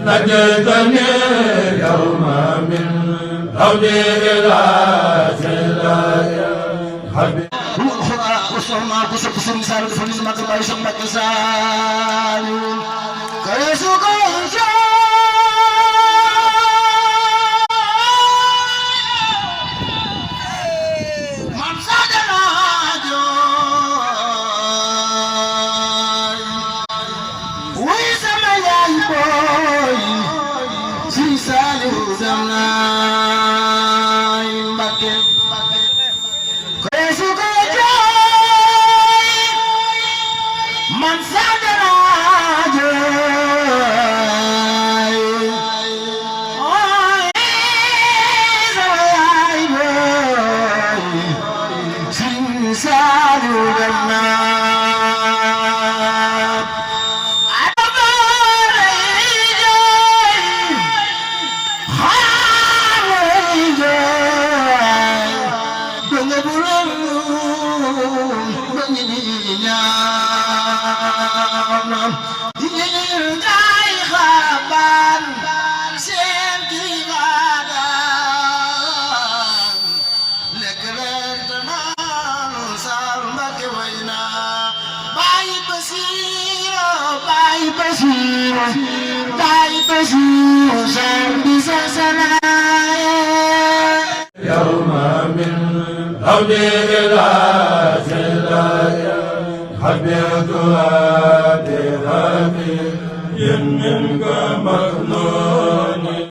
نجيتني اليوم من عودي إلى سلايا حبيبي وصلنا قصة سن سالو فني ما كان بايش ما كسالو كيسو كيسو من صدنا جو ويسمى يا بوي سن سالو زمنا مبكي كيسو man sadara jay oy zaway boy sin sadu ganna يوم من عودي إلى سلايا حبيبتها بغبي منك مخلوق